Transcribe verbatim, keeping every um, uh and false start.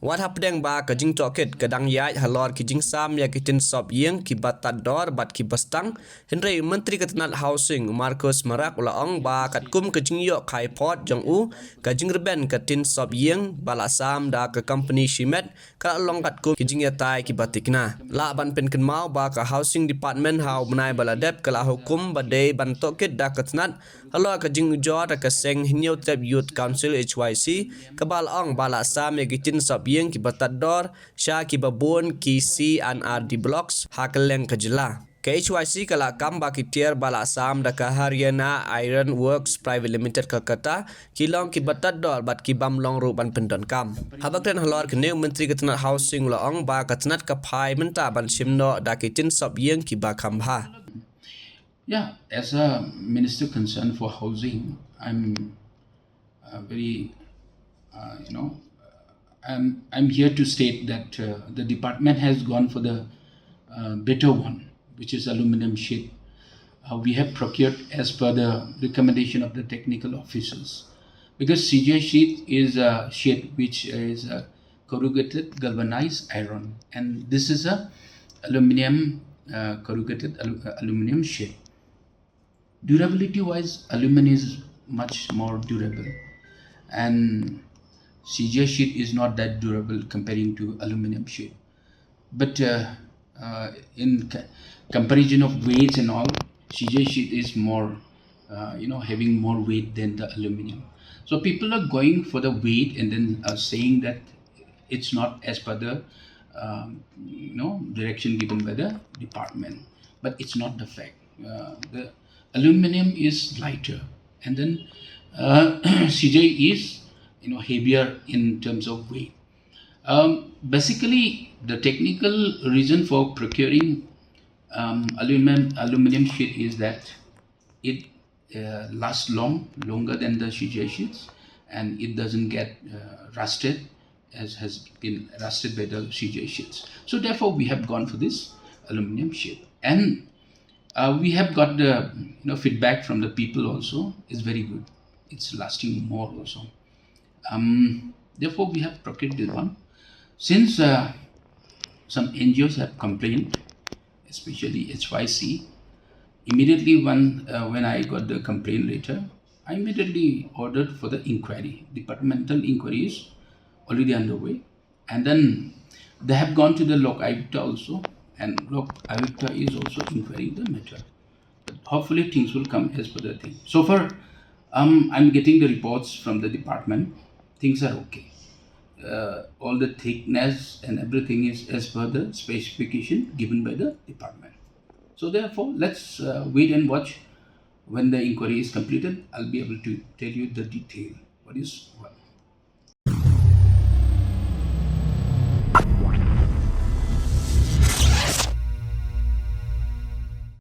Wat hapdeng ba ka jingtohkit ka dang ïaid halor ki jingsam ïa ki tin sop ïing kiba tad dor bad kiba stang, hynrei u Myntri ka tnat Housing u Marcuise Marak u la ong ba katkum ka jingïoh khaïi phot jong u, ka jingrben ka tin sop ïing ba la sam da ka kompani shimet ka la long katkum ki jingïatai kiba thikna. Lah ban pynkynmaw ba ka Housing Department ha u bnai ba la dep ka la hukum ba dei ban tohkit da ka tnat halor ka jingujor da ka seng Hynñiewtrep Youth Council, H Y C, kaba la ong ba la sam ïa ki tin sop ïing kiba tad dor sha kiba bun ki C and R D blocks ha kylleng ka jylla. Ka H Y C ka la kam ba ki tiar ba la sam da ka Haryana Iron Works Private Limited Kolkata ki long kiba tad dor bad ki bym long ruh ban pyndonkam. Haba kren halor kane, u Myntri ka tnat Housing u la ong ba ka tnat ka phai mynta ban shim noh da ki tin sop ïing kiba kham bha. Yeah, as a minister concerned for housing, I'm uh, very, uh, you know, I'm, I'm here to state that uh, the department has gone for the uh, better one, which is aluminum sheet. Uh, we have procured as per the recommendation of the technical officers. Because C J sheet is a sheet which is a corrugated galvanized iron, and this is a aluminum uh, corrugated alu- uh, aluminum sheet. Durability wise, aluminum is much more durable, and C J sheet is not that durable comparing to aluminum sheet. But uh, uh, in ca- comparison of weights and all, C J sheet is more, uh, you know, having more weight than the aluminum. So people are going for the weight and then uh, saying that it's not as per the um, you know, direction given by the department. But it's not the fact. Uh, the aluminum is lighter, and then uh, C J is, you know, heavier in terms of weight. Um, basically, the technical reason for procuring um, aluminum aluminum sheet is that it uh, lasts long, longer than the C J sheets, and it doesn't get uh, rusted as has been rusted by the C J sheets. So therefore, we have gone for this aluminum sheet, and uh, we have got the you know feedback from the people also. It's very good. It's lasting more also. Um, therefore, we have procured this one. Since uh, some N G Os have complained, especially H Y C, immediately when uh, when I got the complaint letter, I immediately ordered for the inquiry. Departmental inquiry is already underway, and then they have gone to the Lok Ayukta also, and Lok Ayukta is also inquiring the matter. But hopefully, things will come as per the thing. So far, um, I'm getting the reports from the department. Things are okay. Uh, all the thickness and everything is as per the specification given by the department. So therefore, let's uh, wait and watch. When the inquiry is completed, I'll be able to tell you the detail. What is what?